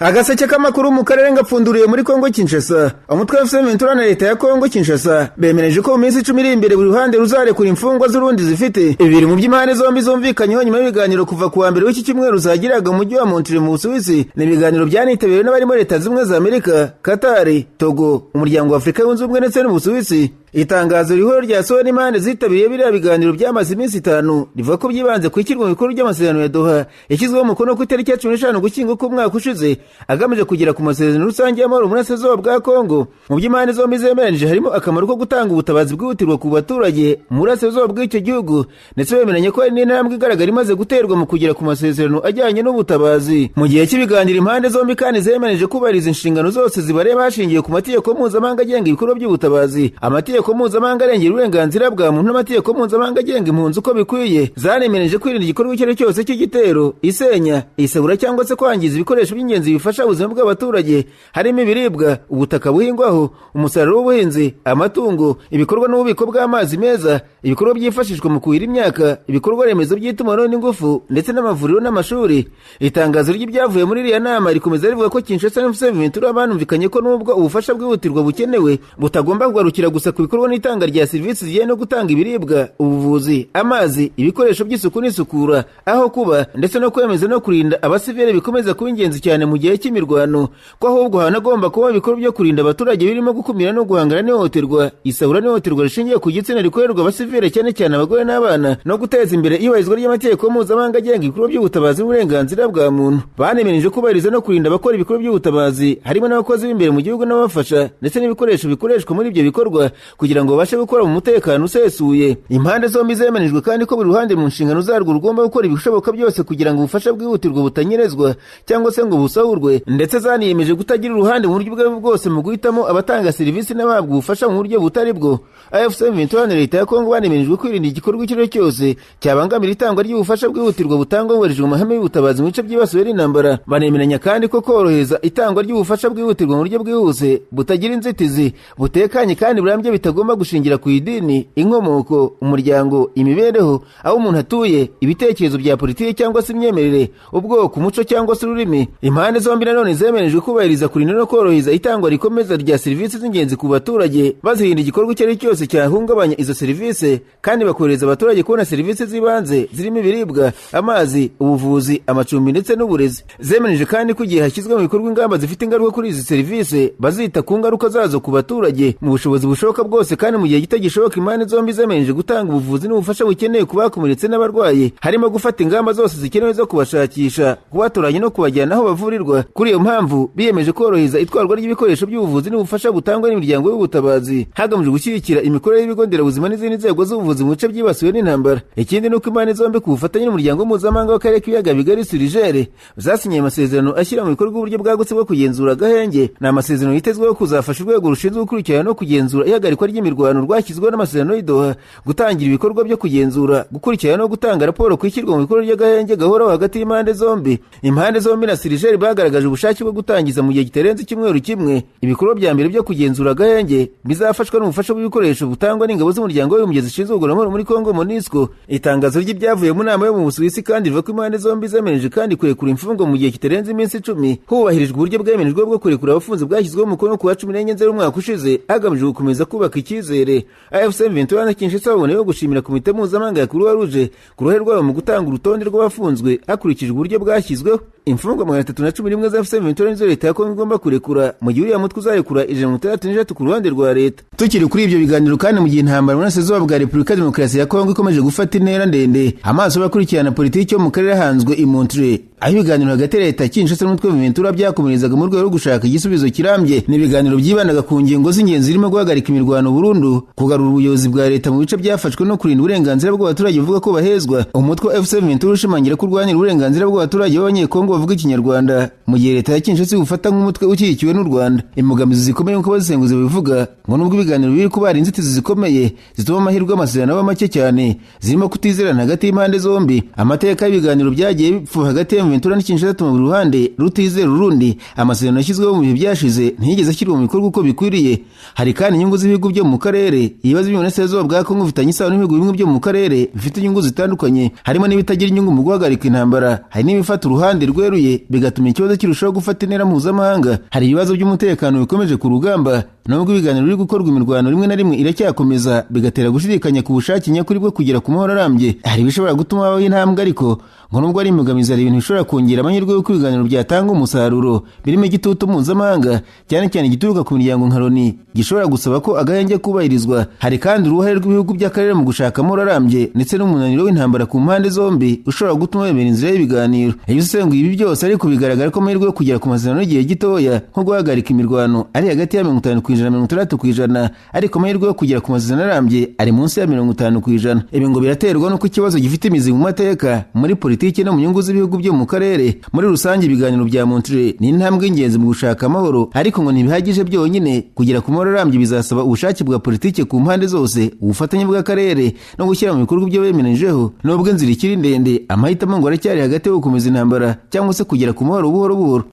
Agaseke k'amakuru mu karere ngapfunduriye muri Kongo Kinshasa. Umutwe wa M23 na leta ya Kongo Kinshasa bemereje ko mu minsi 10 iri imbere buri ruhande ruzarekura imfungwa z'urundi zifite. Ibiri mu by'impande zombi zumvikanyeho nyuma y'ibiganiro kuva ku wa mbere w'iki cyumweru zagiraga mu mujyi wa Montreux mu Busuwisi. Ni ibiganiro byanitabiriwe n'abarimo Leta Zunze za Amerika, Katari, Togo, Umuryango wa Afurika Yunze Ubumwe ndetse n'Ubusuwisi. Itangazo rihoro ryasohowe n'impande zitabiriye biriya biganiro byamaze iminsi 5 rivuga ko byibanze ku ishyirwa mu bikorwa ry'amasezerano ya Doha yashyizweho umukono ku itariki ya 15 Ugushyingo k'umwaka ushize, agamije kugera ku masezerano rusange y'amahoro mu burasirazuba bwa Kongo. Mu by'impande zombi zemeranyije harimo akamaro ko gutanga ubutabazi bwihutirwa ku baturage mu burasirazuba bw'icyo gihugu, ndetse bemeranya ko hari n'intambwe igaragara imaze guterwa mu kugera ku masezerano ajyanye n'ubutabazi. Mu gihe cy'ibiganiro impande zombi kandi zemeranyije kubahiriza inshingano zose zibareba hashingiwe ku mategeko mpuzamahanga agenga ibikorwa by'ubutabazi, amategeko mpuzamahanga arengera uburenganzira bwa muntu n'amategeko mpuzamahanga agenga impunzi uko bikwiye. Zanemereje kwirinda igikorwa icyo ari cyo cyose cy'igitero, isenya, isabura cyangwa se kwangiza ibikoresho by'ingenzi bifasha ubuzima bw'abaturage, harimo ibiribwa, ubutaka buhingwaho, umusaruro w'ubuhinzi, amatungo, ibikorwa n'ububiko bw'amazi meza, ibikorwa byifashishwa mu kuhira imyaka, ibikorwa remezo by'itumanaho n'ingufu, ndetse n'amavuriro n'amashuri. Itangazo ry'ibyavuye muri iriya nama rikomeza rivuga ko Kinshasa na M23 banumvikanye ko nubwo ubufasha bwihutirwa bukenewe, butagomba kugarukira gusa ku bikorwa n'itanga rya serivisi zijyanye no gutanga ibiribwa, ubuvuzi, amazi, ibikoresho by'isuku n'isukura, aho kuba, ndetse no kwemeza no kurinda abasivile bikomeza kuba ingenzi cyane mu gihe cy'imirwano, ko ahubwo hanagomba kuba ibikorwa byo kurinda abaturage birimo gukumira no guhangana n'ihohoterwa, isahura n'ihohoterwa rishingiye ku gitsina rikorerwa abasivile cyane cyane abagore n'abana, no guteza imbere iyubahirizwa ry'amategeko mpuzamahanga agenga ibikorwa by'ubutabazi n'uburenganzira bwa muntu. Banemereje kubahiriza no kurinda abakora ibikorwa by'ubutabazi, harimo n'abakozi b'imbere mu gihugu n'abafasha, ndetse n'ibikoresho bikoreshwa muri ibyo bikorwa kugira ngo babashe gukora mu mutekano usesuye. Impande zombi zemerejwe kandi ko buri ruhande mu nshingano zarwo rugomba gukora ibishoboka byose kugira ngo ubufasha bwihutirwa butanyerezwa cyangwa se ngo busahurwe, ndetse zaniyemeje kutagira uruhande mu buryo ubwo bwose mu guhitamo abatanga serivisi n'abahabwa ubufasha mu buryo butari bwo. AFC M23 na leta ya Kongo banemerejwe kwirinda igikorwa icyo ari cyo cyose cyabangamira itangwa ry'ubufasha bwihutirwa butangwa hubahirijwe amahame y'ubutabazi mu bice byibasiwe n'intambara. Banemeranya kandi ko korohereza itangwa ry'ubufasha bwihutirwa mu buryo bwihuse, butagira inzitizi, butekanye kandi burambye, bitagomba gushingira ku idini, inkomoko, umuryango, imibereho, aho umuntu atuye, ibitekerezo bya politiki cyangwa se imyemerere, ubwoko, umuco cyangwa se ururimi. Impande zombi nanone zemerejwe kubahiriza, kurinda no korohereza itangwa rikomeza rya serivisi z'ingenzi ku baturage, bazirinda igikorwa icyo ari cyo cyose cyahungabanya izo serivisi, kandi bakorohereza abaturage kubona serivisi z'ibanze zirimo ibiribwa, amazi, ubuvuzi, amacumbi ndetse n'uburezi. Zemereje kandi ko igihe hashyizwe mu bikorwa ingamba zifite ingaruka kuri izi serivisi, bazita ku ngaruka zazo ku baturage mu bushobozi bushoboka bwose, kandi mu gihe gito gishoboka impande zombi zemereje gutanga ubuvuzi n'ubufasha bukenewe ku bakomeretse n'abarwayi, harimo gufata ingamba zose zikenewe zo kubashakisha, kubatoranya no kubajyana aho bavurirwa. Kuri iyo mpamvu biyemeje korohereza itwarwa ry'ibikoresho by'ubuvuzi n'ubufasha butangwa n'imiryango y'ubutabazi, hagamijwe gushyigikira imikorere y'ibigo nderabuzima n'izindi nzego z'ubuvuzi mu bice byibasiwe n'intambara. Ikindi ni uko impande zombi ku bufatanye n'umuryango mpuzamahanga w'akarere k'ibiyaga bigari Surijere zasinyiye amasezerano ashyira mu bikorwa uburyo bwagutse bwo kugenzura agahenge. Ni amasezerano yitezweho kuzafasha urwego rushinzwe gukurikirana no kugenzura ihagarikwa ry'imirwano rwashyizweho n'amasezerano y'i Doha gutangira ibikorwa byo kugenzura, gukurikirana no gutanga raporo ku ishyirwa mu bikorwa ry'agahenge gahoraho hagati y'impande zombi. Impande zombi na Surijere bagaragaje ubushake bwo gutangiza mu gihe kitarenze icyumweru kimwe ibikorwa bya mbere byo kugenzura agahenge bizafashwa n'ubufasha bw'ibikoresho butangwa n'ingabo z'umuryango w'abibumbye zishinzwe kugarura muri Kongo MONUSCO. Itangazo ry'ibyavuye mu nama yo mu Busuwisi kandi rivuga ko impande zombi zemereje kandi kurekura imfungwa mu gihe kitarenze iminsi 10, hubahirijwe uburyo bwemerejwe bwo kurekura abafunze bwashyizweho umukono ku wa 14 Nzeri umwaka ushize, hagamijwe gukomeza kubaka icyizere. AFC M23 na Kinshasa baboneyeho gushimira komite mpuzamahanga ya Croix Rouge ku ruhare rwabo mu gutanga urutonde rw'abafunzwe hakurikijwe uburyo bwashyizweho. Imfungwa 311 za AFC M23 nizo leta ya Kongo igomba kurekura, mu gihe uriya mutwe uzarekura 163 ku ruhande rwa leta. Tukiri kuri ibyo biganiro kandi, mu gihe intambara mu burasirazuba bwa Repubulika Demokarasi ya Kongo ikomeje gufata intera ndende, amaso y'abakurikirana politiki yo mu karere ahanzwe i Montreux, aho ibiganiro hagati ya leta Kinshasa n'umutwe wa M23 byakomerezaga mu rwego rwo gushaka igisubizo kirambye. Ni ibiganiro byibandaga ku ngingo z'ingenzi zirimo guhagarika imirwano burundu, kugarura ubuyobozi bwa leta mu bice byafashwe no kurinda uburenganzira bw'abaturage buvuga ko bahezwa. Umutwe wa AFC M23 ushimangira ko urwanira uburenganzira bw'abaturage b'Abanyekongo bavuga Ikinyarwanda, mu gihe leta ya Kinshasa iwufata nk'umutwe ushyigikiwe n'u Rwanda. Imbogamizi zikomeye nk'uko abasesenguzi babivuga, ngo nubwo ibiganiro biri kuba hari inzitizi zikomeye zituma amahirwe y'amasezerano aba make cyane, zirimo kutizerana hagati y'impande zombi. Amateka y'ibiganiro byagiye bipfa hagati ya M23 na Kinshasa atuma buri ruhande rutizera urundi. Amasezerano yashyizweho mu bihe byashize ntiyigeze ashyirwa mu bikorwa uko bikwiriye. Hari kandi inyungu z'ibihugu byo mu karere. Ibibazo by'uburasirazuba bwa Kongo bifitanye isano n'ibihugu bimwe byo mu karere bifite inyungu zitandukanye, harimo n'ibitagira inyungu mu guhagarika intambara, hari n'ibifata uruhande rwe rweruye, bigatuma ikibazo kirushaho gufata intera mpuzamahanga. Hari ibibazo by'umutekano bikomeje ku rugamba, nubwo ibiganiro biri gukorwa, imirwano rimwe na rimwe iracyakomeza, bigatera gushidikanya ku bushake nyakuri bwo kugera ku mahoro arambye. Hari ibishobora gutuma habaho intambwe, ariko ngo nubwo ari imbogamizi, hari ibintu bishobora kongera amahirwe y'uko ibiganiro byatanga umusaruro, birimo igitutu mpuzamahanga, cyane cyane igituruka ku miryango nka Loni, gishobora gusaba ko agahenge kubahirizwa. Hari kandi uruhare rw'ibihugu by'akarere mu gushaka amahoro arambye, ndetse n'umunaniro w'intambara ku mpande zombi ushobora gutuma bemera inzira y'ibiganiro. Iyo usesenguye ibi byose ariko, bigaragara ko amahirwe yo kugera ku masezerano y'igihe gitoya, nko guhagarika imirwano, ari hagati ya 50% na 60%, ariko amahirwe yo kugera ku masezerano arambye ari munsi ya 50%. Ibi ngo biraterwa n'uko ikibazo gifite imizi mu mateka, muri politiki no mu nyungu z'ibihugu byo mu karere. Muri rusange, ibiganiro bya Montreux ni intambwe y'ingenzi mu gushaka amahoro, ariko ngo ntibihagije byonyine. Kugera ku mahoro arambye bizasaba ubushake bwa politiki ku mpande zose, ubufatanye bw'akarere no gushyira mu bikorwa ibyo bemeranyijeho. Nubwo inzira ikiri ndende, amahitamo ngo aracyari hagati yo gukomeza intambara cyangwa se kugera ku mahoro buhoro buhoro.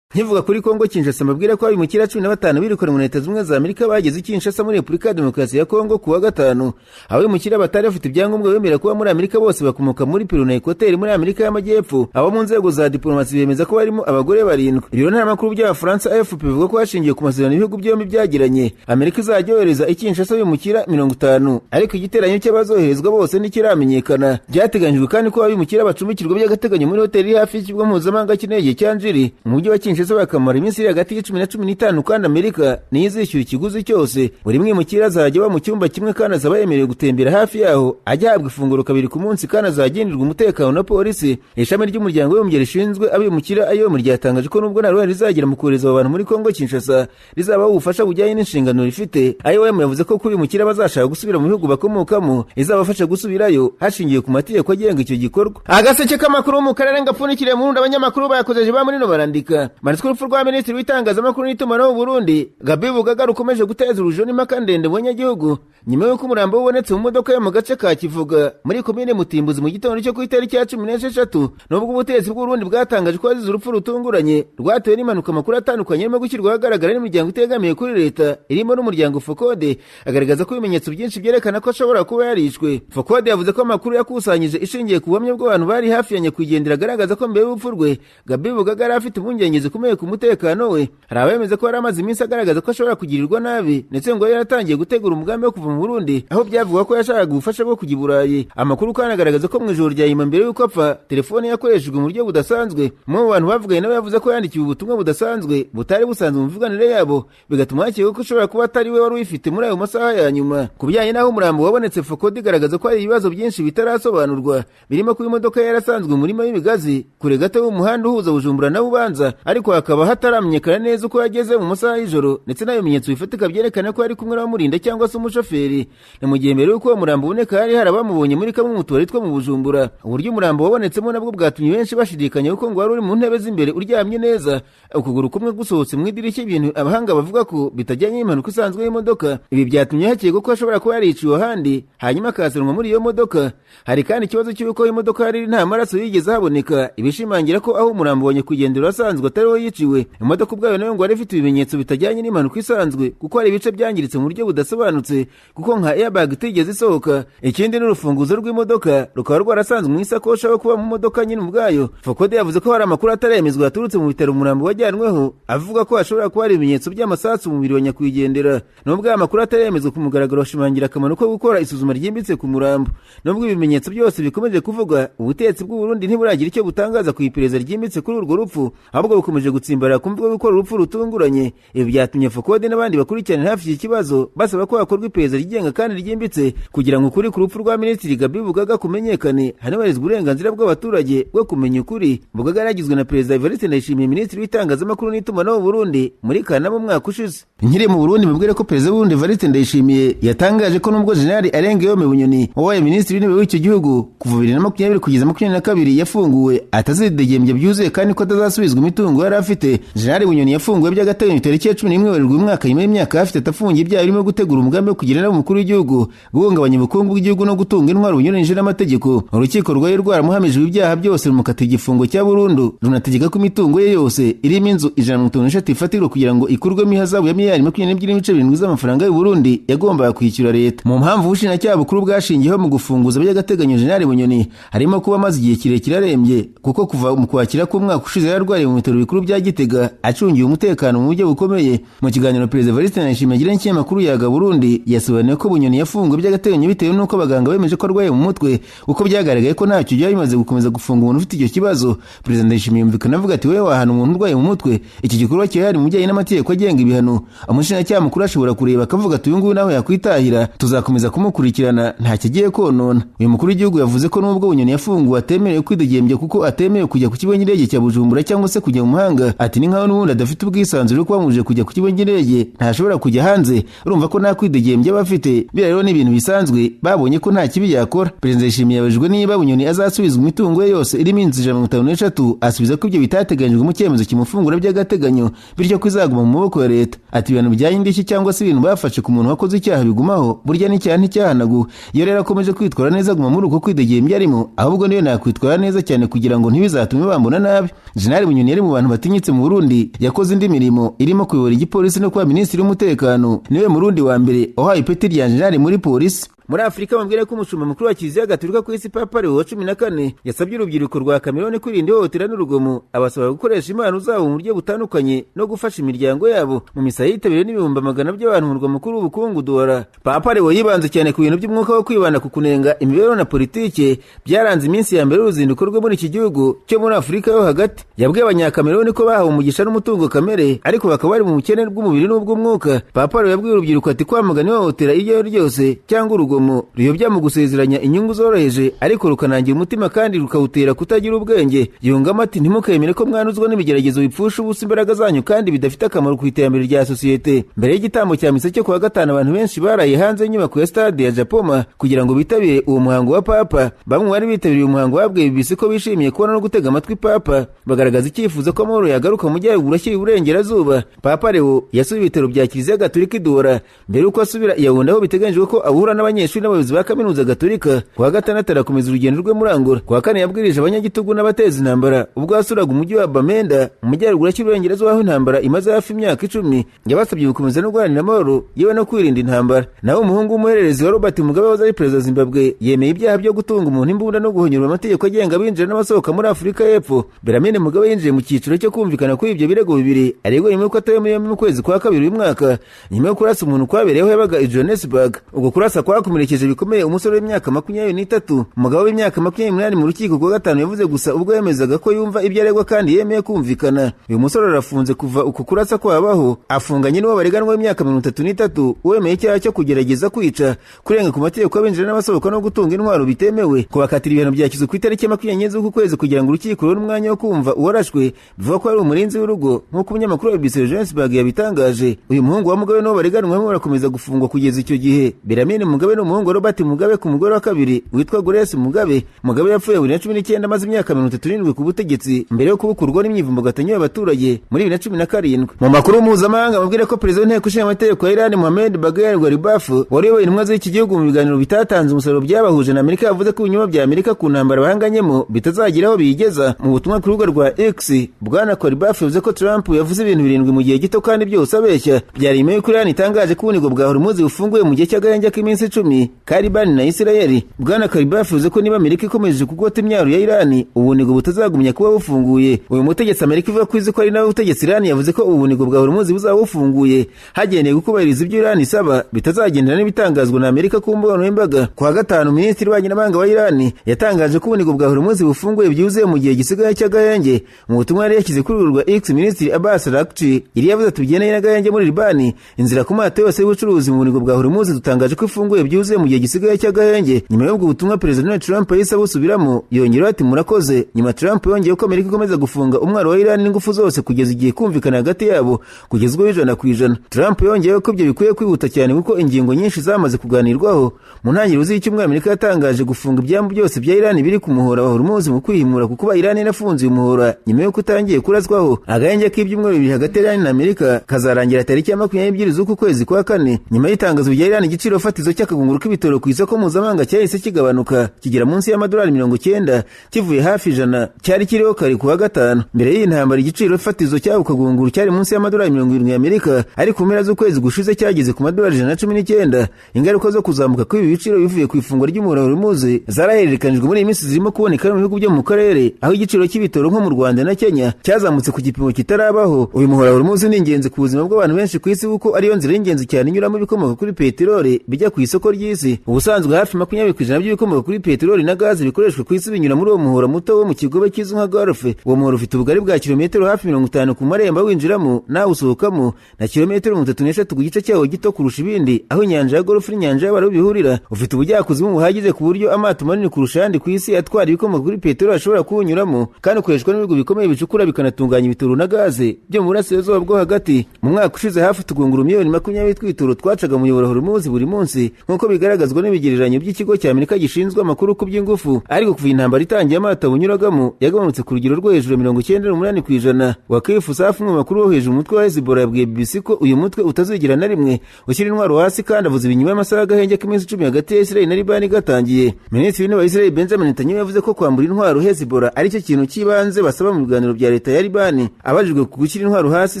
Nkivuga kuri Kongo Kinshasa, mbabwira ko abimukira 15 birukanywe mu Leta Zunze Ubumwe za Amerika bageze i Kinshasa muri Repubulika ya Demokarasi ya Kongo ku wa gatanu. Abimukira batari bafite ibyangombwa bemera kuba muri Amerika bose bakomoka muri Peru na Ekwateri muri Amerika y'Amajyepfo. Abo mu nzego za diplomasi bemeza ko barimo abagore 7. Ibiro ntaramakuru by'Abafaransa AFP bivuga ko hashingiwe ku masezerano ibihugu byombi byagiranye, Amerika izajya yohereza i Kinshasa abimukira 50, ariko igiteranyo cy'abazoherezwa bose ntikiramenyekana. Byateganyijwe kandi ko abimukira bacumbikirwa by'agateganyo muri hoteli iri hafi y'ikigo mpuzamahanga cy'indege cya Njiri mu mujyi wa Kinshasa, bakamara iminsi iri hagati ya 10 na 15, kandi Amerika niyo izishyura ikiguzi cyose. Buri mwimukira azajya aba mu cyumba kimwe, kandi azaba yemerewe gutembera hafi yaho, ajya ahabwa ifunguro kabiri ku munsi, kandi azagenderwa umutekano na polisi. Ishami ry'Umuryango w'Abibumbye rishinzwe abimukira IOM ryatangaje ko nubwo nta ruhare rizagira mu kohereza abo bantu muri Kongo Kinshasa, rizabaha ubufasha bujyanye n'inshingano rifite. IOM yavuze ko kubimukira bazashaka gusubira mu bihugu bakomokamo, izabafasha gusubirayo hashingiwe ku mategeko agenga icyo gikorwa. Agaseke k'amakuru mu karere ngapfundikiriye mu Burundi, abanyamakuru bayakozeje ba muri no barandika manitswe urupfu rwa minisitiri w'itangazamakuru n'itumanaho mu Burundi Gabi Bugaga rukomeje guteza urujijo n'impaka ndende mu banyagihugu, nyuma y'uko umurambo ubonetse mu modoka yo mu gace ka Kivuga muri komine Mutimbuzi mu gitondo cyo ku itariki ya 16. Nubwo ubutegetsi bw'Uburundi bwatangaje ko yazize urupfu rutunguranye rwatewe n'impanuka, amakuru atandukanye arimo gushyirwa ahagaragara n'imiryango itegamiye kuri leta, irimo n'umuryango Fokode, agaragaza ko ibimenyetso byinshi byerekana ko ashobora kuba yarishwe. Fokode yavuze ko amakuru yakusanyije ishingiye ku buhamya bw'abantu bari hafi ya nyakwigendera agaragaza ko mbere y'urupfu rwe Gabi Bugaga yari afite impungenge zikomeye ku mutekano we. Hari abemeza ko yari amaze iminsi agaragaza ko ashobora kugirirwa nabi, ndetse ngo yari yaratangiye gutegura umugambi wo kuva mu Burundi, aho byavugwa ko yashakaga ubufasha bwo kujya i Burayi. Amakuru kandi agaragaza ko mu ijoro rya nyuma mbere y'uko apfa, telefone yakoreshejwe mu buryo budasanzwe. Umwe mu bantu bavuganye nawe yavuze ko yandikiwe ubutumwa budasanzwe butari busanzwe mu mivuganire yabo, bigatuma hakekwa ko ushobora kuba atari we wari uyifite muri ayo masaha ya nyuma. Ku bijyanye n'aho umurambo wabonetse, Fokodi igaragaza ko hari ibibazo byinshi bitarasobanurwa, birimo kuba imodoka yarasanzwe mu murima w'ibigazi kure gato y'umuhanda uhuza Bujumbura na Bubanza, ariko hakaba hataramenyekana neza uko yageze mu masaha y'ijoro, ndetse n'abimenyetso bifatika byerekana ko yari kumwe n'abamurinda cyangwa se umushoferi. Ni mu gihe mbere y'uko uwo murambo uboneka hari hari abamubonye muri kamwe mu tubari two mu Bujumbura. Uburyo umurambo wabonetsemo nabwo bwatumye benshi bashidikanya, kuko ngo wari uri mu ntebe z'imbere uryamye neza, ukuguru kumwe gusohotse mu idirishya, ibintu abahanga bavuga ko bitajyanye n'impanuka isanzwe y'imodoka. Ibi byatumye hakekwa ko ashobora kuba yariciwe ahandi, hanyuma akasanwa muri iyo modoka. Hari kandi ikibazo cy'uko imodoka yari nta maraso yigeze ahaboneka, ibishimangira ko aho umurambo wa nyakwigendera wasanzwe atari wo yiciwe. Imodoka ubwayo nayo ngo yari ifite ibimenyetso bitajyanye n'impanuka isanzwe, kuko hari ibice byangiritse mu buryo budasobanutse, kuko nka airbag itigeze isohoka. Ikindi n'urufunguzo rw'imodoka rukaba rwarasanzwe mu isakoshi aho kuba mu modoka nyine ubwayo. Fokode yavuze ko hari amakuru ataremezwa yaturutse mu bitaro umurambo wajyanweho, avuga ko hashobora kuba hari ibimenyetso by'amasasu mu mubiri wa nyakwigendera. Nubwo aya makuru ataremezwa ku mugaragaro, ashimangira akamaro ko gukora isuzuma ryimbitse ku murambo. Nubwo ibimenyetso byose bikomeje kuvuga, ubutegetsi bw'u Burundi ntiburagira icyo butangaza ku iperereza ryimbitse kuri urwo rupfu, ahubwo bukomeje gutsimbarara ku mvugo gukora urupfu rutunguranye. Ibi byatumye Fokode n'abandi bakurikirana hafi iki kibazo basaba ko hakorwa iperereza ryigenga kandi ryimbitse kugira ngo ukuri ku rupfu rwa minisitiri Gabi Bugaga kumenyekane, hanubahirizwa uburenganzira bw'abaturage bwo kumenya ukuri. Bugaga yaragizwe na Perezida Evariste Ndayishimiye minisitiri w'itangazamakuru n'itumanaho mu Burundi muri Kanama umwaka ushize. Nkiri mu Burundi, mubwire ko Perezida w'Uburundi Evariste Ndayishimiye yatangaje ko nubwo General Arengeyo Bunyoni wabaye minisitiri w'intebe w'icyo gihugu kuva 2020 kugeza 2022 yafunguwe, atazidegembya byuzuye kandi ko atazasubizwa imitungo. yari afite. General Bunyoni yafunguwe by'agateganyo tariki ya 11 Werurwe umwaka, nyuma y'imyaka hafi 3 afungiye ibyaha birimo gutegura umugambi wo kugira inama umukuru w'igihugu, guhungabanya ubukungu bw'igihugu no gutunga intwaro bunyuranyije n'amategeko. Urukiko rwari rwaramuhamije ibyaha byose rumukatira igifungo cya burundu, runategeka ko imitungo ye yose irimo inzu 153 ifatirwa kugira ngo ikurwemo ihazabu ya miliyari 22.7 z'amafaranga y'u Burundi yagombaga kwishyura leta. Mu mpamvu ubushinjacyaha bukuru bwashingiyeho mu gufunguza by'agateganyo General Bunyoni harimo kuba amaze igihe kirekire arembye, kuko kuva mu kwakira k'umwaka ushize yararwariye mu bitaro bikuru bya Gitega acungiwe umutekano mu buryo bukomeye. Mu kiganiro Perezida Evariste Ndayishimiye yagiranye n'ikinyamakuru Yaga Burundi, yasobanuye ko Bunyoni yafunguwe by'agateganyo bitewe n'uko abaganga bemeje ko arwaye mu mutwe, kuko byagaragaye ko ntacyo byari bimaze gukomeza gufunga umuntu ufite icyo kibazo. Perezida Ndayishimiye yumvikana avuga ati: "Wowe wahana umuntu urwaye mu mutwe? Iki gikorwa kirahari mu bijyanye n'amategeko agenga ibihano. Umushinjacyaha mukuru ashobora kureba akavuga ati uyu nguyu nawe yakwitahira, tuzakomeza kumukurikirana, ntacyo agiye konona." Uyu mukuru w'igihugu yavuze ko nubwo Bunyoni yafunguwe atemerewe kwidegembya, kuko atemerewe kujya ku kigo cy'indege cya Bujumbura cyangwa se kujya mu mahanga. Ati: "Ni nkaho n'ubundi adafite ubwisanzure, kuko bamubujije kujya ku kigo cy'indege, ntashobora kujya hanze, urumva ko nta kwidegembya aba afite. Biriya rero ni ibintu bisanzwe, babonye ko nta kibi yakora." Perezida Ndayishimiye yabajijwe niba Bunyoni azasubizwa imitungo ye yose irimo inzu 153, asubiza ko ibyo bitateganyijwe mu cyemezo kimufungura by'agateganyo, bityo ko izaguma mu maboko ya leta. Ati: "Ibintu bijyanye n'indishyi cyangwa se ibintu bafashe ku muntu wakoze icyaha bigumaho, burya n'icyaha nticyahanaguwe. Iyo rero akomeje kwitwara neza aguma muri uko kwidegembya arimo, ahubwo niyo nakwitwara neza cyane kugira ngo ntibizatume bambona nabi." General Bunyoni yari mu bantu batinyitse mu Burundi, yakoze indi mirimo irimo kuyobora igipolisi no kuba minisitiri w'umutekano. Niwe Murundi wa mbere wahawe ipeti rya general muri polisi. Muri Afurika, bambwira ko umushumba mukuru wa Kiliziya Gatolika ku isi, Papa Leo wa 14, yasabye urubyiruko rwa Kameruni kwirinda ihohotera n'urugomo, abasaba gukoresha impano zabo mu buryo butandukanye no gufasha imiryango yabo. Mu misa yitabiriwe n'ibihumbi magana by'abantu mu murwa mukuru w'ubukungu Douala, Papa Leo yibanze cyane ku bintu by'umwuka wo kwibanda ku kunenga imibereho na politike byaranze iminsi ya mbere y'uruzinduko rwe muri iki gihugu cyo muri Afurika yo hagati. Yabwiye Abanyakameruni ko bahawe umugisha n'umutungo kamere, ariko bakaba bari mu bukene bw'umubiri n'ubw'umwuka. Papa Leo yabwiye urubyiruko ati: "Kwamagana ihohotera iryo ari ryo ryose cyangwa urugomo ruyobya mu gusezeranya inyungu zoroheje, ariko rukanangira umutima kandi rukawutera kutagira ubwenge." Yungamo ati: "Ntimukemere ko mwanuzwa n'ibigeragezo bipfusha ubusa imbaraga zanyu kandi bidafite akamaro ku iterambere rya sosiyete." Mbere y'igitambo cya misa cyo kuwa gatanu, abantu benshi baraye hanze y'inyubako ya stade ya Japoma kugira ngo bitabire uwo muhango wa Papa. Bamwe bari bitabiriye umuhango babwiye BBC ko bishimiye kubona no gutega amatwi Papa, bagaragaza icyifuzo ko amahoro yagaruka mu majyaruguru ashyira iburengerazuba. Papa Leo yasuye ibitaro bya Kiliziya Gatolika i Douala mbere y'uko asubira i Yaounde, aho biteganyijwe ko ahura n'abanyeshuri n'abayobozi ba kaminuza gatolika. Kuwa gatandatu arakomeza urugendo rwe muri Angola. Kuwa kane yabwirije abanyagitugu n'abateza intambara ubwo yasuraga umujyi wa Bamenda mu majyaruguru y'Iburengerazuba, aho intambara imaze hafi imyaka 10. Yabasabye gukomeza no guharanira amahoro yewe no kwirinda intambara. Naho umuhungu w'umuhererezi wa Robert Mugabe wahoze ari perezida wa Zimbabwe yemeye ibyaha byo gutunga umuntu imbunda no guhonyora amategeko agenga abinjira n'abasohoka muri Afurika y'Epfo. Beramine Mugabe yinjiye mu cyiciro cyo kumvikana kuri ibyo birego bibiri aregwa nyuma y'uko atawe muri yombi mu kwezi kwa kabiri uyu mwaka, nyuma yo kurasa umuntu kwabereyeho yabaga i Johannesburg. Ubwo kurasa kwakomerekeje bikomeye umusore w'imyaka 23. Umugabo w'imyaka 28 mu rukiko rwa gatanu yavuze gusa ubwo yemezaga ko yumva ibyo aregwa kandi yemeye kumvikana. Uyu musore arafunze kuva uku kurasa kwabaho, afunganye n'uwo bareganwa w'imyaka 33 wemeye icyaha cyo kugerageza kwica, kurenga ku mategeko y'abinjira n'abasohoka no gutunga intwaro bitemewe. Kubakatira ibihano byashyizwe ku itariki ya 24 z'uku kwezi kugira ngo urukiko rubone umwanya wo kumva uwarashwe, bivuga ko ari umurinzi w'urugo, nk'uko umunyamakuru wa BBC Johannesburg yabitangaje. Uyu muhungu wa Mugabe n'uwo bareganwamo barakomeza gufungwa kugeza icyo gihe. Beramine Mugabe ni umuhungu wa Robert Mugabe ku mugore wa kabiri witwa Grace Mugabe. Mugabe yapfuye 2019 amaze imyaka 37 ku butegetsi, mbere yo kubukurwa n'imyivumbagatanyo y'abaturage muri 2017. Mu makuru mpuzamahanga, mubwire ko perezida w'inteko ishinga amategeko ya Iran, Mohamed Bagher Ghalibaf, wari uyoboye intumwa z'iki gihugu mu biganiro bitatanze umusaruro byabahuje na Amerika, yavuze ko ibinyoma bya Amerika ku ntambara bahanganyemo bitazagira aho biyigeza. Mu butumwa ku rubuga rwa X, Bwana Ghalibaf yavuze ko Trump yavuze ibintu 7 mu gihe gito kandi byose abeshya. Byari nyuma y'uko Iran itangaje ko ubunigo bwa Hormuz bufunguye mu gihe cy'agahenge k'iminsi 10 Karibani na Israel. Bwana Ghalibaf yavuze ko niba Amerika ikomeje kugota imyaro ya Iran, ubunigo butazagumya kuba bufunguye. Uyu mutegetsi Amerika ivuga ko izi ko ari nawe utegetsi Iran yavuze ko ubunigo bwa Hormuz buzaba bufunguye hagendeye kukubahiriza ibyo Iran isaba, bitazagendana n'ibitangazwa na Amerika ku mbuga nkoranyambaga. Kuwa gatanu, minisitiri w'ububanyi n'amahanga wa Iran yatangaje ko ubunigo bwa Hormuz bufunguye byuzuye mu gihe gisigaye cy'agahenge. Mu butumwa yari yashyize kuri uru rwa X, minisitiri Abbas Araghchi yari yavuze ati: "Tugendanye n'agahenge muri Libani, inzira ku mato yose y'ubucuruzi mu bunigo bwa Hormuz dutangaje ko ifunguye byuzuye." byuzuye mu gihe gisigaye cy'agahenge. Nyuma y'ubwo butumwa Perezida Donald Trump yahise abusubiramo, yongeraho ati murakoze. Nyuma Trump yongeye ko Amerika ikomeza gufunga umwaro wa Iran n'ingufu zose kugeza igihe kumvikana hagati yabo kugezweho 100%. Trump yongeyeho ko ibyo bikwiye kwihuta cyane kuko ingingo nyinshi zamaze kuganirwaho. Mu ntangiriro z'icyumweru Amerika yatangaje gufunga ibyambu byose bya Iran biri ku muhora wa Hormuz mu kwihimura kuko kuba Iran yarafunze uyu muhora nyuma y'uko utangiye kurazwaho. Agahenge k'ibyumweru 2 hagati ya Iran na Amerika kazarangira tariki ya 22 z'uku kwezi kwa kane. Nyuma y'itangazo rya Iran, igiciro fatizo cy'akagunguru k'ibitoro ku isoko mpuzamahanga cyahise kigabanuka kigera munsi y'amadolari 90 kivuye hafi 100 cyari kiriho kare ku wa gatanu. Mbere y'iyi ntambara igiciro fatizo cy'ako kagunguru cyari munsi y'amadolari 70 y'Amerika, ariko mu mpera z'ukwezi gushize cyageze ku madolari 119. Ingaruka zo kuzamuka kw'ibi biciro bivuye ku ifungwa ry'umuhora wa Hormuz zarahererekanijwe muri iyi minsi zirimo kuboneka mu bihugu byo mu karere, aho igiciro cy'ibitoro nko mu Rwanda na Kenya cyazamutse ku gipimo kitarabaho. Uyu muhora wa Hormuz ni ingenzi ku buzima bw'abantu benshi ku isi kuko ariyo nzira y'ingenzi cyane inyuramo ibikomoka kuri peteroli bijya ku isoko ry'isi. Ubusanzwe hafi 20% by'ibikomoka kuri peteroli na gazi bikoreshwa ku isi binyura muri uwo muhora muto wo mu kigobe kizwi nka Gulf. Uwo muhora ufite ubugari bwa kilometero hafi 50 ku marembo winjiramo nawe usohokamo, na kilometero 33 ku gice cyawo gito kurusha ibindi aho inyanja ya Gulf n'inyanja y'Abarabu bihurira. Ufite ubujyakuzimu buhagije ku buryo amato manini kurusha ayandi ku isi atwara ibikomoka kuri peteroli ashobora kuwunyuramo, kandi ukoreshwa n'ibihugu bikomeye bicukura bikanatunganya ibitoro na gaze byo mu burasirazuba bwo hagati. Mu mwaka ushize hafi tugunguru miliyoni 20 tw'ibitoro twacaga mu muyoboro Hormuz buri munsi, nk'uko bigaragazwa n'ibigereranyo by'ikigo cya Amerika gishinzwe amakuru ku by'ingufu. Ariko kuva intambara itangiye amato awunyuragamo yagabanutse ku rugero rwo hejuru 98%. Wakifu Safu, umwe mu bakuru bo hejuru umutwe wa Hezbollah, yabwiye BBC ko uyu mutwe utazigera na rimwe ushyira intwaro hasi, kandi avuze ibinyuma y'amasaha y'agahenge k'iminsi 10 hagati ya Israel na Libani gatangiye. Minisitiri w'Intebe wa Israel Benjamin Netanyahu yavuze ko kwambura intwaro Hezbollah ari cyo kintu cy'ibanze basaba mu biganiro bya leta ya Libani. Abajijwe ku gushyira intwaro hasi,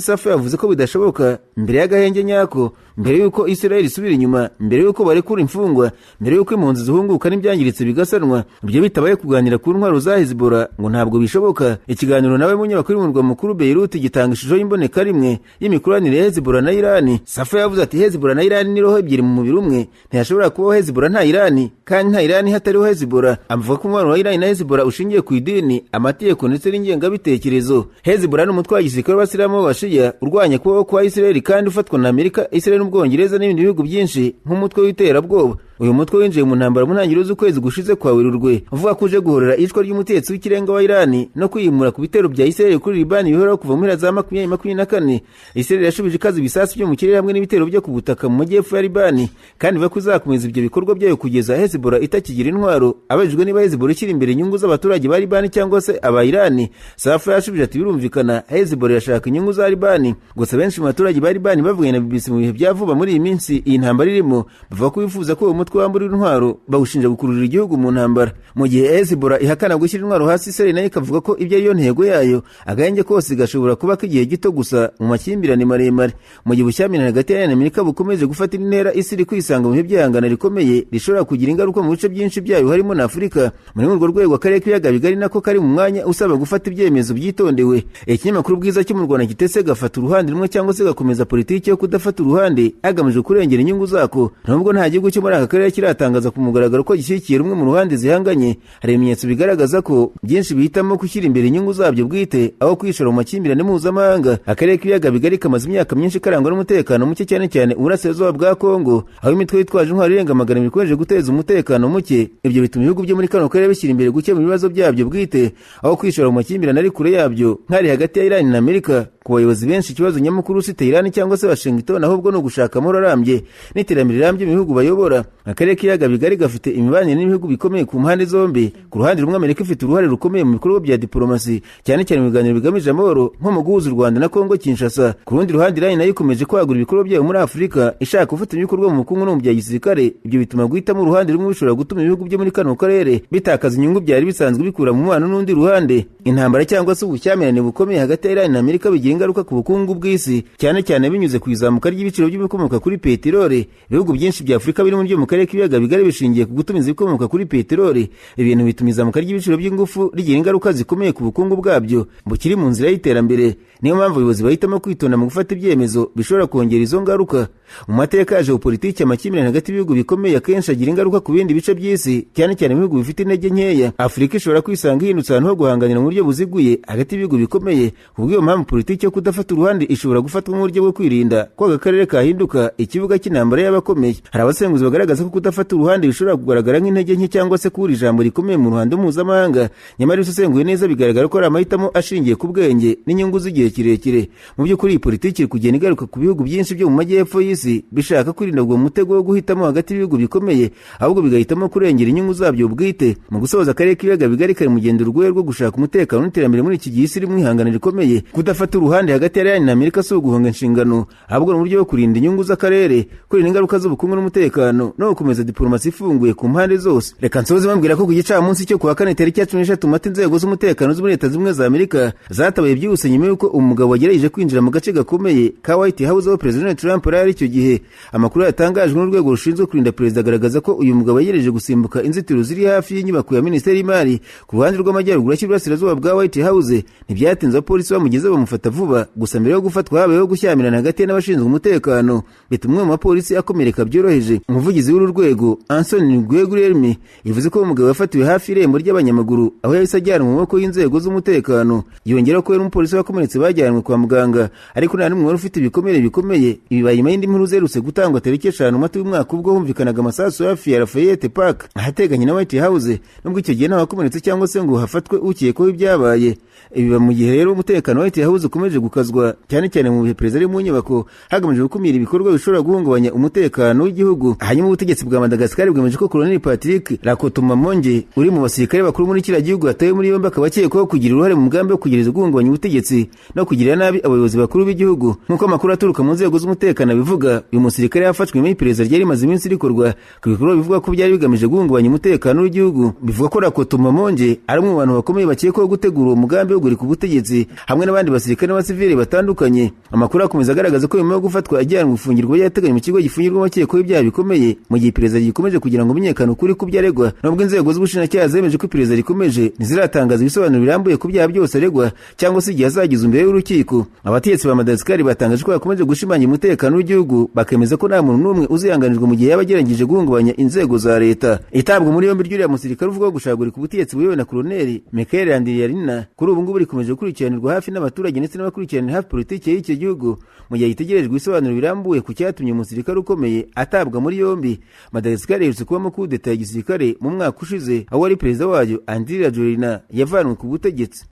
Safu yavuze ko bidashoboka mbere y'agahenge nyako, mbere y'uko Israel isubira inyuma, mbere y'uko barekura imfungwa, mbere y'uko impunzi zihunguka n'ibyangiritse bigasanwa. Ibyo bitabaye kuganira ku ntwaro za Hezbollah ngo ntabwo bishoboka. Ikiganiro nawe munyamakuru mu murwa mukuru Beirut gitanga ishusho y'imboneka rimwe y'imikoranire ya Hezbollah na Iran. Safu yavuze ati Hezbollah na Iran ni roho ebyiri mu mubiri umwe, ntihashobora kubaho Hezbollah nta Iran, kandi nta Iran hatariho Hezbollah. Avuga ko umubano wa Iran na Hezbollah ushingiye ku idini, amategeko ndetse n'ingengabitekerezo. Hezbollah ni umutwe wa gisirikare w'Abasilamu b'Abashiya urwanya kubaho kwa Israel kandi ufatwa na Amerika, Israel n'Ubwongereza n'ibindi bihugu byinshi nk'umutwe w'iterabwoba. Uyu mutwe winjiye mu ntambara mu ntangiriro z'ukwezi gushize kwa Werurwe, uvuga ko uje guhorera iyicwa ry'umutetsi w'ikirenga wa Iran no kwihimura ku bitero bya Israel kuri Libani bihoraho kuva mu mpera za 2024. Israel yashubije ikaze ibisasu byo mu kirere hamwe n'ibitero byo ku butaka mu majyepfo ya Libani, kandi ivuga ko izakomeza ibyo bikorwa byayo kugeza Hezbollah itakigira intwaro. Abajijwe niba Hezbollah ishyira imbere inyungu z'abaturage ba Libani cyangwa se aba Iran, Safu yashubije ati birumvikana Hezbollah irashaka inyungu za Libani. Gusa benshi mu baturage ba Libani bavuganye na BBC mu bihe bya vuba muri iyi minsi iyi ntambara irimo, bavuga ko bifuza ko uwo mutwe wambura intwaro bawushinja gukururira igihugu mu ntambara. Mu gihe Hezbollah ihakana gushyira intwaro hasi, Israel nayo ikavuga ko ibyo ariyo ntego yayo. Agahenge kose gashobora kuba k'igihe gito gusa mu makimbirane maremare. Mu gihe ubushyamirane hagati ya Amerika bukomeje gufata intera, isi iri kwisanga mu bihe by'ihangana rikomeye rishobora kugira ingaruka mu bice byinshi byayo harimo na Afurika. Muri urwo rwego akarere k'ibiyaga bigari nako kari mu mwanya usaba gufata ibyemezo byitondewe. Ikinyamakuru Bwiza cyo mu Rwanda kitese gafata uruhande rumwe cyangwa se gakomeza politiki yo kudafata uruhande hagamijwe kurengera inyungu zako. Nubwo nta gihugu cyo muri aka karere kiratangaza ku mugaragaro ko gishyigikiye rumwe mu ruhande zihanganye, hari ibimenyetso bigaragaza ko byinshi bihitamo gushyira imbere inyungu zabyo bwite aho kwishora mu makimbirane mpuzamahanga. Akarere k'ibiyaga bigari kamaze imyaka myinshi karangwa n'umutekano muke, cyane cyane uburasirazuba bwa Kongo, aho imitwe yitwaje intwaro irenga 200 ikomeje guteza umutekano muke. Ibyo bituma ibihugu byo muri kano karere bishyira imbere gukemura ibibazo byabyo bwite aho kwishora mu makimbirane ari kure yabyo nk'ari hagati ya Iran na Amerika. Ku bayobozi benshi ikibazo nyamukuru si Tehran cyangwa se Washington, ahubwo ni ugushaka amahoro arambye n'iterambere rirambye mu bihugu bayobora. Akarere k'ibiyaga bigari gafite imibanire n'ibihugu bikomeye ku mpande zombi. Ku ruhande rumwe Amerika ifite uruhare rukomeye mu bikorwa bya diplomasi, cyane cyane mu biganiro bigamije amahoro nko mu guhuza u Rwanda na Kongo Kinshasa. Ku rundi ruhande Iran nayo ikomeje kwagura ibikorwa byayo muri Afurika, ishaka gufatanya ibikorwa mu bukungu no mu bya gisirikare. Ibyo bituma guhitamo uruhande rumwe bishobora gutuma ibihugu byo muri kano karere bitakaza inyungu byari bisanzwe bikura mu mubano n'undi ruhande. Intambara cyangwa se ubushyamirane bukomeye hagati ya Iran na Amerika bigira ingaruka ku bukungu bw'isi, cyane cyane binyuze ku izamuka ry'ibiciro by'ibikomoka kuri peteroli. Ibihugu byinshi bya Afurika birimo byo mu karere k'ibiyaga bigari bishingiye ku gutumiza ibikomoka kuri peteroli. Ibintu bituma izamuka ry'ibiciro by'ingufu rigira ingaruka zikomeye ku bukungu bwabyo bukiri mu nzira y'iterambere. Niyo mpamvu abayobozi bahitamo kwitonda mu gufata ibyemezo bishobora kongera izo ngaruka. Mu mateka ya geopolitiki, amakimbirane hagati y'ibihugu bikomeye akenshi agira ingaruka ku bindi bice by'isi, cyane cyane mu bihugu bifite intege nkeya. Afurika ishobora kwisanga ihindutse ahantu ho guhanganira mu buryo buziguye hagati y'ibihugu bikomeye. Kubw'iyo mpamvu politiki yo kudafata uruhande ishobora gufatwa nk'uburyo bwo kwirinda ko aka karere kahinduka ikibuga cy'intambara y'abakomeye. Hari abasenguzi bagaragaza ko ko kudafata uruhande bishobora kugaragara nk'intege nke cyangwa se kubura ijambo rikomeye mu ruhando mpuzamahanga. Nyamara iyo usesenguye neza, bigaragara ko ari amahitamo ashingiye ku bwenge n'inyungu z'igihe kirekire. Mu by'ukuri, iyi politiki iri kugenda igaruka ku bihugu byinshi byo mu majyepfo y'isi bishaka kwirinda uwo mutego wo guhitamo hagati y'ibihugu bikomeye, ahubwo bigahitamo kurengera inyungu zabyo bwite. Mu gusoza, akarere k'Ibiyaga Bigari kari mu rugendo rwego rwo gushaka umutekano n'iterambere muri iki gihe isi iri mu ihangana rikomeye. Kudafata uruhande hagati ya Iran na Amerika si uguhunga inshingano, ahubwo ni uburyo bwo kurinda inyungu z'akarere, kurinda ingaruka z'ubukungu n'umutekano, no gukomeza diplomasi ifunguye ku mpande zose. Reka nsoze mbabwira ko ku gicamunsi cyo kuwa kane, tariki ya 13 Mata, inzego z'umutekano zo muri Leta Zimwe za Amerika zatabaye byihuse nyuma y'uko umugabo wagerageje kwinjira mu gace gakomeye ka White House aho Perezida Donald Trump yari ari icyo gihe. Amakuru yatangajwe n'urwego rushinzwe kurinda perezida agaragaza ko uyu mugabo yagerageje gusimbuka inzitiro ziri hafi y'inyubako ya Minisiteri y'Imari ku ruhande rw'amajyaruguru y'Iburasirazuba bwa White House. Ntibyatinze, abapolisi bamugeze bamufata vuba. Gusa mbere yo gufatwa, habayeho gushyamirana hagati ye n'abashinzwe umutekano, bituma umwe mu bapolisi akomereka byoroheje. Umuvugizi w'uru rwego, Anthony Guglielmi, yavuze ko uwo mugabo yafatiwe hafi y'irembo ry'abanyamaguru, aho yahise ajyanwa mu maboko y'inzego z'umutekano. Yongeraho ko we n'umupolisi wakomeretse bajyanwe kwa muganga, ariko nta n'umwe wari ufite ibikomere bikomeye. Ibi bibaye nyuma y'indi nkuru ziherutse gutangwa tariki 5 Mata y'umwaka, ubwo humvikanaga amasasu hafi ya Lafayette Park ahateganye na White House, nubwo icyo gihe nta wakomeretse cyangwa se ngo hafatwe ukekwaho ibyabaye. Ibi biba mu gihe rero umutekano wa White House ukomeje gukazwa, cyane cyane mu bihe perezida ari mu nyubako, hagamijwe gukumira ibikorwa bishobora guhungabanya umutekano w'igihugu. Hanyuma ubutegetsi bwa Madagascar bwemeje ko Colonel Patrick Rakotomamonge, uri mu basirikare bakuru muri kiriya gihugu, yatawe muri yombi, akaba akekwaho kugira uruhare mu mugambi wo kugerageza guhungabanya ubutegetsi no kugirira nabi abayobozi bakuru b'igihugu. Nk'uko amakuru aturuka mu nzego z'umutekano abivuga, uyu musirikare yafashwe nyuma y'iperereza ryari rimaze iminsi rikorwa ku bikorwa bivuga ko byari bigamije guhungabanya umutekano w'igihugu. Bivuga ko Rakotomamonge ari umwe mu bantu bakomeye bakekwaho gutegura uwo mugambi wo guhirika ubutegetsi, hamwe n'abandi basirikare n'abasivili batandukanye. Amakuru akomeza agaragaza ko nyuma yo gufatwa ajyanwe gufungirwa by'agateganyo mu kigo gifungirwamo abakekwaho ibyaha bikomeye, mu gihe iperereza rigikomeje kugira ngo hamenyekane ukuri ku byo aregwa. Nubwo inzego z'ubushinjacyaha zemeje ko iperereza rikomeje, ntiziratangaza ibisobanuro birambuye ku byaha byose aregwa cyangwa se igihe azagezwa imbere y'urukiko. Abategetsi ba Madagascar batangaje ko bakomeje gushimangira umutekano w'igihugu, bakemeza ko nta muntu n'umwe uzihanganirwa mu gihe yaba agerageje guhungabanya inzego za leta. Itabwa muri yombi ry'uriya musirikare uvuga gushaka ubutegetsi buyobowe na Koloneli Michael Randrianirina kuri ubu ngubu rikomeje gukurikiranirwa hafi n'abaturage ndetse n'abakurikiranira hafi politiki y'icyo gihugu, mu gihe gitegerejwe ibisobanuro birambuye ku cyatumye umusirikare ukomeye atabwa muri yombi. Madagascar iherutse kubamo kudeta ya gisirikare mu mwaka ushize, aho wari perezida wayo, Andry Rajoelina, yavanwe ku butegetsi.